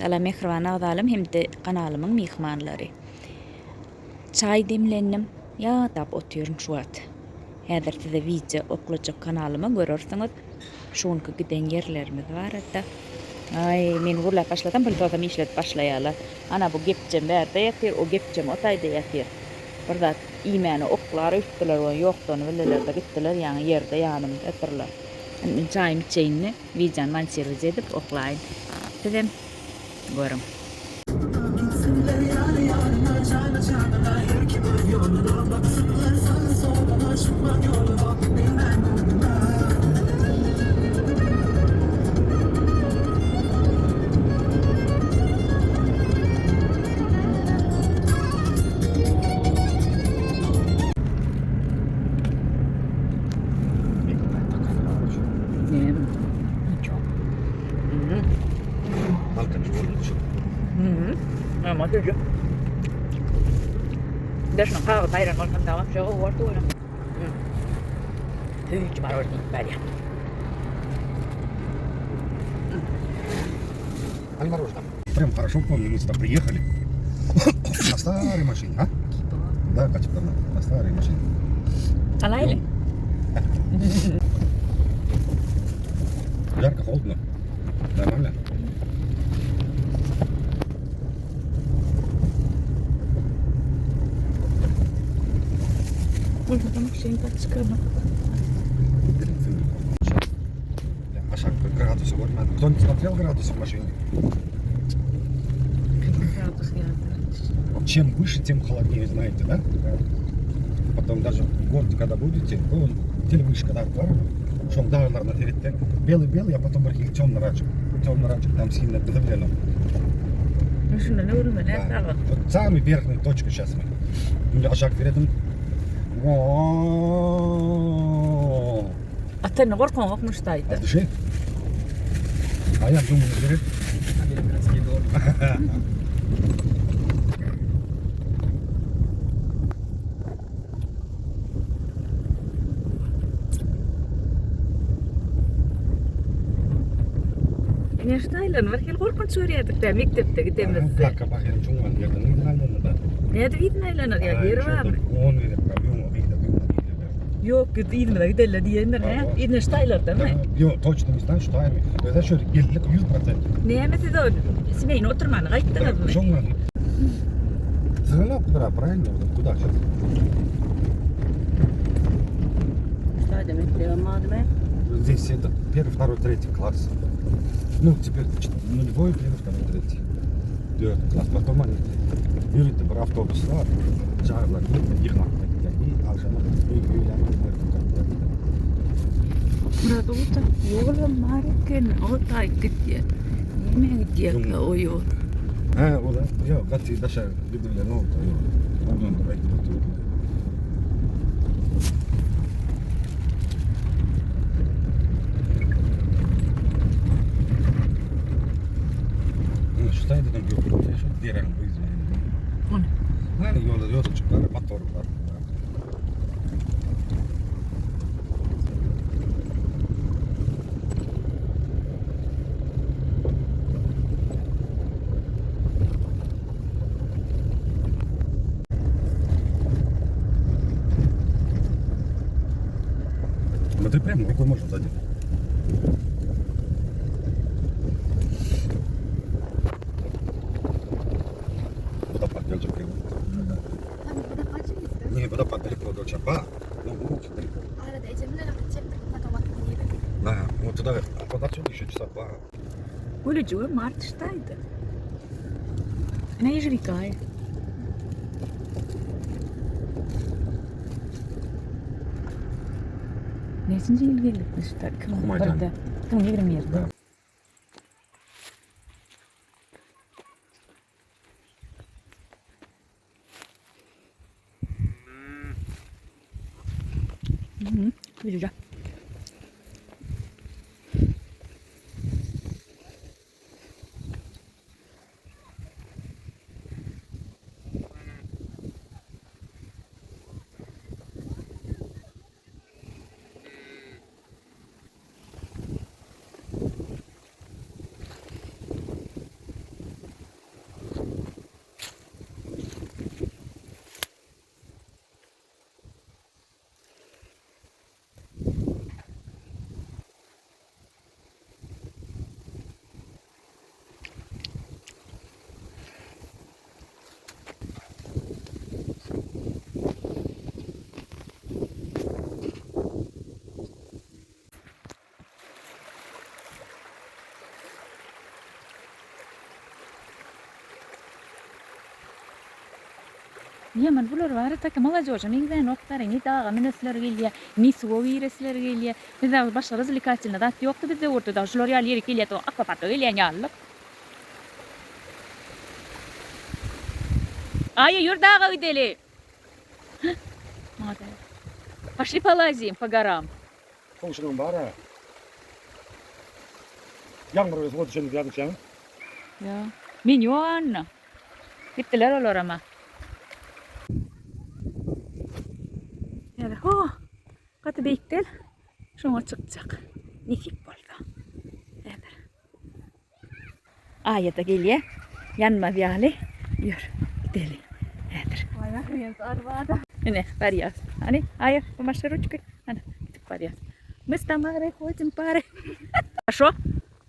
Salam mähriban agzalarym hem-de kanalymyň myhmanlary. Çaý demlendim, ýadap otyryn şu wagt. Häzir size wideo oklajak kanalyma görersiňiz şu günki giden ýerlerimiz barada. Aý, men gürläp başlasam pylsosam işledip başlaýarlar. Ana bu gepjem bärde ýatyr, o gepjem o taýda ýatyr. Bir zat iýmäne oklar öýtdüler we ýokdugyny bildiler-de gitdiler, ýaňy ýerde ýanymda ýatyrlar. Indi men çaýymy içeýin-de, wideony montirowat edip oklaýyn. Sizem görüň. Daşyna kagyz aýran bolsam dagam şo gowy boldy olam. Süýji marojny iýip barýan. Al мороженое. Прям хорошо помню, мы сюда приехали. На старой машине, а? Да, Катя, на старой машине. Alaýly. Жарко, холодно. Нормально? Aşak градусы Кто-нибудь смотрел градусы в машине? Gradus geldi. Чем выше, тем холоднее, знаете, да? Потом даже в городе, когда будете, ну, телевышка, да, şoň daglaryna seretseň, белый-белый, а потом bir темно-рачек. Темно-рачек, там сильно давлено. Şunda ne öwrülmeli Да. Вот самый верхняя точка сейчас мы. Şimdi aşağı seredim. Atany gorkaňokmyş daýda. От души. А я думаю, говорит, Американские горки. Ine şu taýlaryny bir hili gorkunç görýärdik dä mekdepde gidemizde. Plaka bakayım çuňňan ýerden ýerden aýlandy da. Nädip yzyna aýlanar ýa ýeri barmy? 10 gezek bar, ýoň gyýda, ýoň gyýda. Ýok, git yzyna gidelle diýendir, hä? Yzyna şu taýlardamy? Ýok, точно не знаю, что ами. Это что, geldik 100%. Näme siz o smeýne oturmany gaýtdyňyzmy? Çuňňan. Зрелок куда, правильно? Вот Куда сейчас? Şu mekdebem barmy? Здесь это первый, второй, третий класс. Ну, теперь нулевой, первый, второй, третий. Dört класс. Потом они ýörite bir awtobus bar. Çagalar ýygnap gitdi. И agşam öýlerine Murat o ýolam bar eken, o taý gitýär. Näme gitýär o ýol? Ha, o da. Ýok, gaty daşary gidilen oldu. Ýok. Ondan da belki oturup. Şu taýdan ýok. Şu deren bu yüzden. Ony. Yani yolda yolcuklar, motorlar. Смотри прямо, рукой можно сзади. Водопад gelecek ya. Не, водопад далеко до Чапа. Ну, очень далеко. Arada Ecem'le çektik fotoğrafını yedik. Да, вот туда, а вот отсюда еще часа два. Gülüjüge mart ştaýdy. Ine ýežewikaý. Neçinji ýyl geldik biz şuta? 2001-de. 2021-de. Да. Mhm, Gülüje. Ýaman bular bar taka molodeža meňzänoklar ne daga münesleri gelýä ne suwa giresleri gelýä bizde başga razwlekatelnyý zat ýokdy bizde ortada şular ýaly ýere gelýä akwaparka gelýän ýalylyk. Aýa ýör daga gideli. Poşli polazim po goram. Goňşulaň bar-a. Ýagmyr bilen suwa düşenimizi ýadyňa düşýärmi? Ýok. Men ýok anda. Gitdiler olaram-a. Häzir ho, gaty beýik däl. Şoňa çykjak. Nesip bolsa. Häzir. Aýa-da gelýär. Ýanmaz ýaly. Ýör, gideli. Häzir. Ine, barýas. Hany, Aýa, pomaşy ruçkой. Hany, gidip barýas. Мы с Тамарой ходим parой. Şo,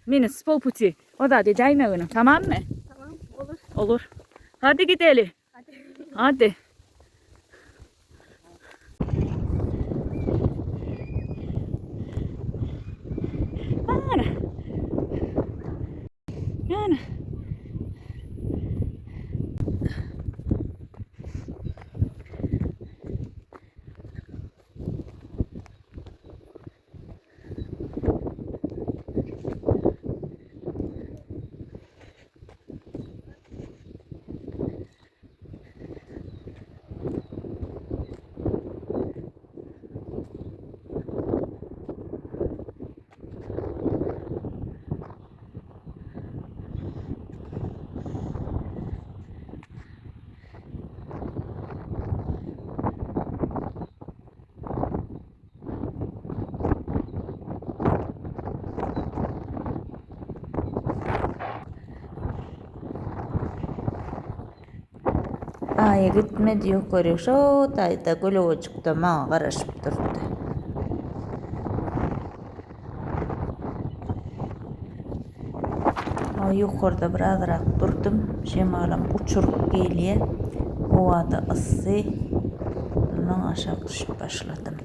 meni s polputi. O zat edäýmegini, tamammy? Tamam, olur. Olur. Hadi gideli. Hadi. Hadi. Ana. Ana. Aýa gitmedi ýokaryk şo taýda gölejikde maňa garaşyp durdy. Ýokarda bir azrak durdum. Şemalam uçuryp gelýär. Howada yssy. Ondan aşak düşüp başladym.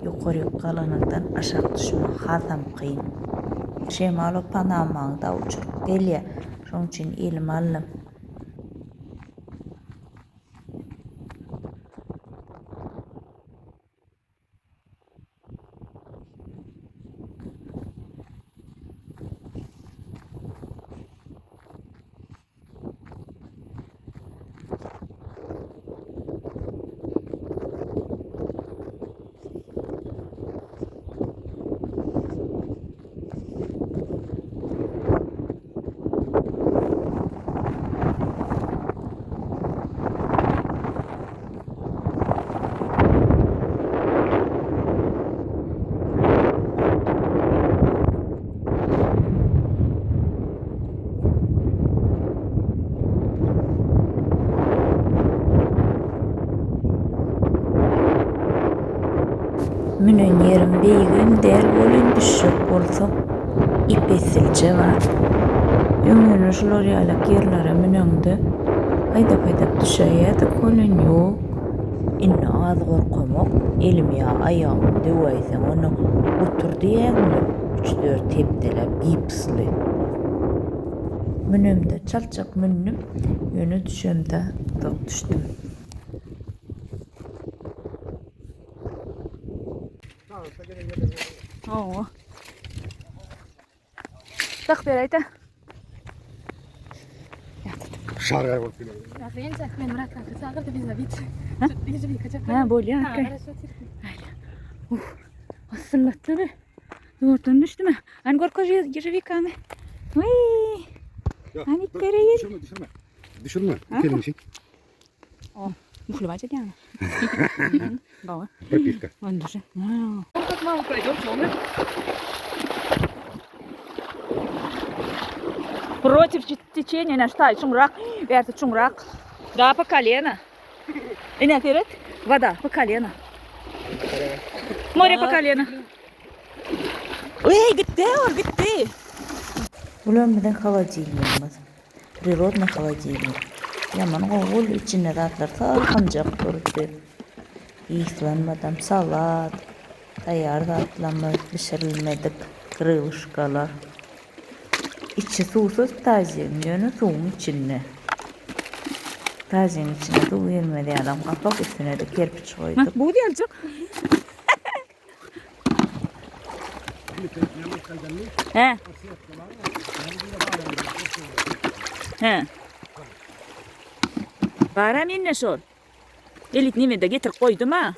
Ýokaryk galanyňdan aşak düşmek hasam kyn. Şemal o panamaňy da uçuryp gelýär. Şonuň üçin elime aldym. Münen ýerim beýigem däl welin düşjek bolsak ep-eslije bar. Öň ýöne şular ýalak ýerlere müneňde haýdap-haýdap düşäýýärdik welin ýok. Indi az gorkamok, elimi ýa aýagymy döwäýseň onda otur diýýäňmi üç-dört hepdeläp gipsli. Münemde çaltjak mündüm, ýöne düşemde uzak düşdüm. Hawa. Tak beräýdä. Şargay bolup gider. Men Murat kanka çagyrdy biz bit. Ha, bolýar. Uf. Asyllatdy. Ýurtdan düşdüm. Hani gorkaj ýežewikany. Wiý. Hani gereýin. Düşürme, düşürme. Düşürme. Kelin şey. O, muhlywać edýäňmi? Gowy. Propiska. Öndürje. Как маму пройдем, что Против течения näştaý çuňrak, bärsi çuňrak. Da po koleno. Ine seret, woda po koleno. More po koleno. Eý, gitdi ol, gitdi. Bulam biziň holodilnigimiz. Prirodnyý holodilnik. Ýaman gowy boldy, içinde zatlar salkynjak durdy. Yslanmadam, salat, taýýar zatlarymyz, bişirilmedik krylyşkalar. Içi suwsuz tazigiň, ýöne suwuň içinde. Tajyň içine suw girmez ýalam gapak, üstüne-de kerpiç goýduk. Buz ýaljak. He. He. Baram indi şol. Elit nemede getirip goýdum ha.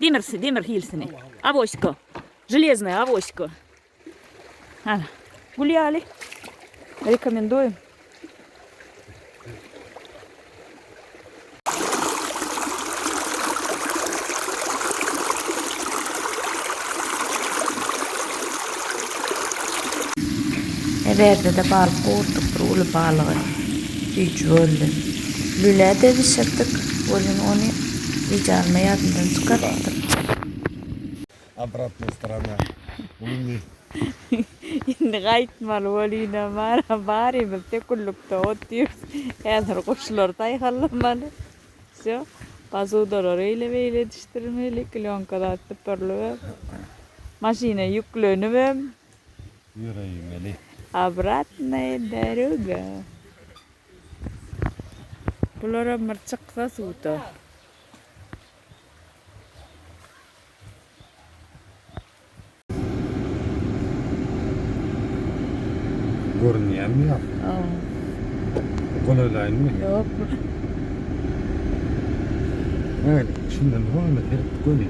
Demir, demir hilsini. Awośka. Železная awośka. Ana, gül ýaly. Rekomendujem. Eberde-de balyk gowurdyk, bir uly balygy. Süýji boldy. Lüle-de bişirdik, welin ony wideoalma ýadymdan çykarypdyr. Obratnaya storona Luny. Indi gaýtmaly welinem bar, barymyz teküllükde otyrys. Häzir guşlary saýhallamaly. Wsýo, posudalary eýle-beýle edişdirmeli, klýonka zat süpürilibem, maşyna ýüklenibem. Ýöreýmeli. Obratnaýa doroga. Bularam bir çyksa suwda. Görünýärmi ýa? Golaýlaýynmy? Ýok. Evet, şundan dowam et, herip göni.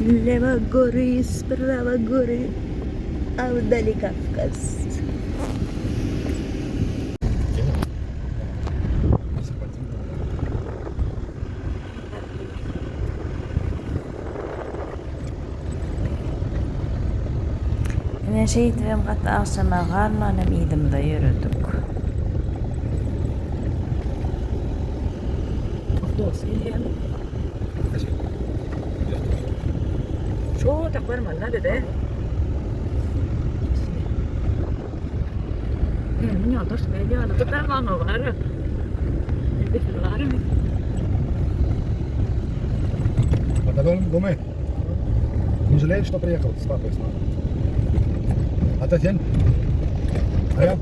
Sleva gory, sprava gory, a wdali Kawkaz. Ine şeýdibem gaty agşama galmanam yzymyza ýöredik. Не жалеешь, что приехал с папой, с мамой? А ты sen? Aýa.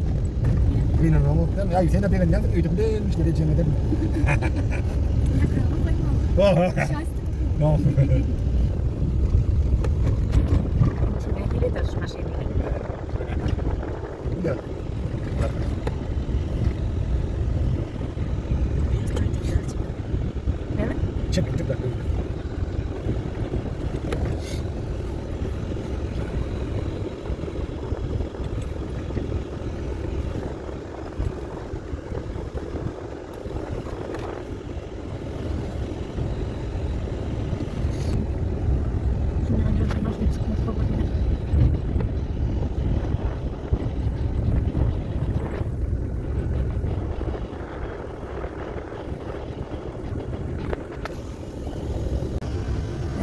Ay sen de beğendin, öýdüp de müşteri cennetim. No. Ja. Çek, çek, çek.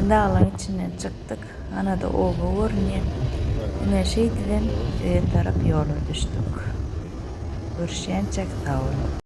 Daglaryň içinden çykdyk. Ana-da oba görünýär. Ine şeýdibem öýe tarap ýola düşdük. Görüşýänçäk sag boluň.